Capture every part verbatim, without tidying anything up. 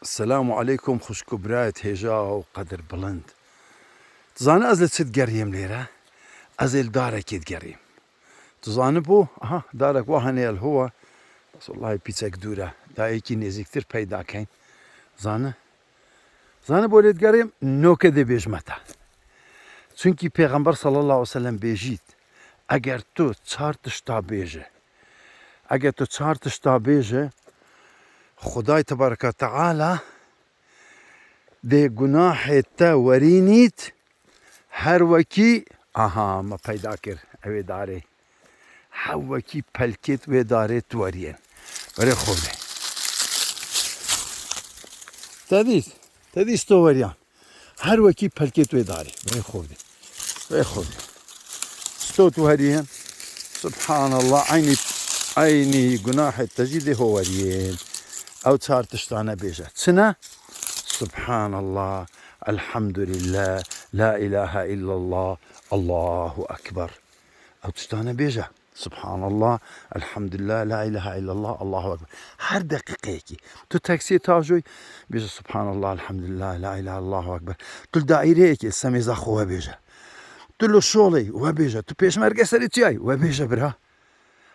Selamu aleykum xwişk û birayê hêja û qedirbilind. Tu zanî ez li çi digeriyim lêre? Ez ê li darekê digeriyim. Tu zanî bo? Aha, darek wa hene ya li ho wa. Bes wellahî pîçek dûr e. Da yekî nêzîktir peyda keyn. Zanî? Zanî bo lê digeriyim, noke dê bêjime te. Çunkî Pêxember sallallahu aleyhi ve sellem bêjît, eger tu çar tişta bêje, eger tu çar tişta bêje, Xwedayê Tebareke Teala dê gunahê te werînît, her wekî, aha, me peyda kir, ew ê darê. Her wekî pelkêt wê darê tu weriyên. Berê xwe bidê. Te dîst, te dîst to weriyan. Her wekî pelkêt wê darê. Berê xwe bidê. Berê xwe bidê. Sto tu heriyên. Subhanallah, eynî, eynî gunahê te jî dê ho weriyên. Ew çar tiştane bêje. Çi ne? Subhanallah, elhamdülillah, la ilahe illallah, Allahu ekber. Ew tiştane bêje. Subhanallah, elhamdülillah, la ilahe illallah, Allahu ekber. Her deqîqeyekî. Tu teksiyê tajoy, bêje Subhanallah, elhamdülillah, la ilahe, Allahu ekber. Tu li daîreyekê semêza xwe we bêje. Tu li şolê we bêje. Tu pêşmerge serê çiyayî we bêje bira.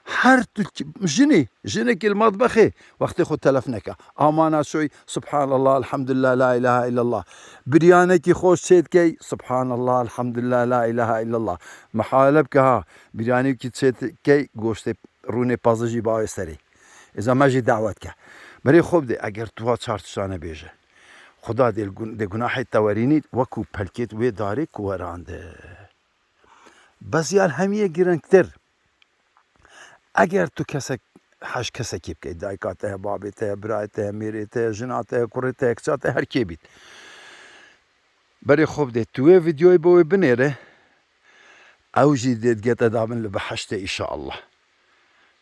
Her tu ki-, jinî, jinekî li matbexê wextê xwe telef neke. Amana şoy, Subhanallah, elhamdülillah, la ilahe illallah. Biryanekî xweş çêdikey, Subhanallah, elhamdülillah, la ilahe illallah. Mihale bike ha, biryanekî çêdikey, goştê rûnê pazijî bawê serê. Êza me jî dawet ke. Berê xwe bidê, eger tu wa çar tiştane bêje. Xuda dê, dê gunahê te werînî, wekû pelkêt wê darê ku werande. Bes ya li hemiyê giringtir. Eger tu kesek, hej kesekî bikey, dayika te ye, babê te ye, birayê te ye, mêrê te ye, jina te ye, kurê te ye, kiça te, her kê bît. Berê xwe bidê, tu wê vîdyoyê bo wê binêre, ew jî dê digete dabin li biheştê, înşallah.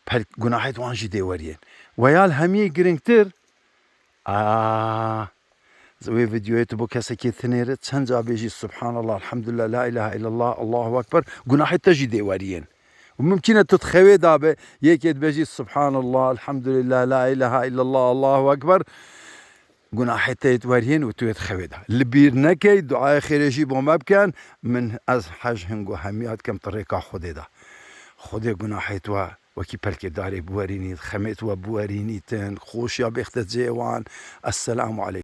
Pel-, gunahê wan jî dê weriyên. We ya li hemiyê giringtir, Aa, wê vîdyoyê tu bo kesekê tinêre, çend ca bêjî Subhanallah, Elhamdülillah, La ilahe illallah, Allahu Ekber, gunahê te jî dê weriyên. Û mimkîn e tu di xewê de be, yekê dibêjî Subhanallah, Elhamdülillah, La ilahe illallah, Allahu Ekber, gunahê te yê weriyên û tu yê di xewê de. Li bîr nekey, duayê xêrê jî bo me bikin, min ez hej hingo hemiya dikim di rêka Xwedê de. Xwedê gunahê we wekî pelkê darê biwerînît, xemêt we biwerînîtin, xweşiya bêxte cihê wan. Esselamu aleykum.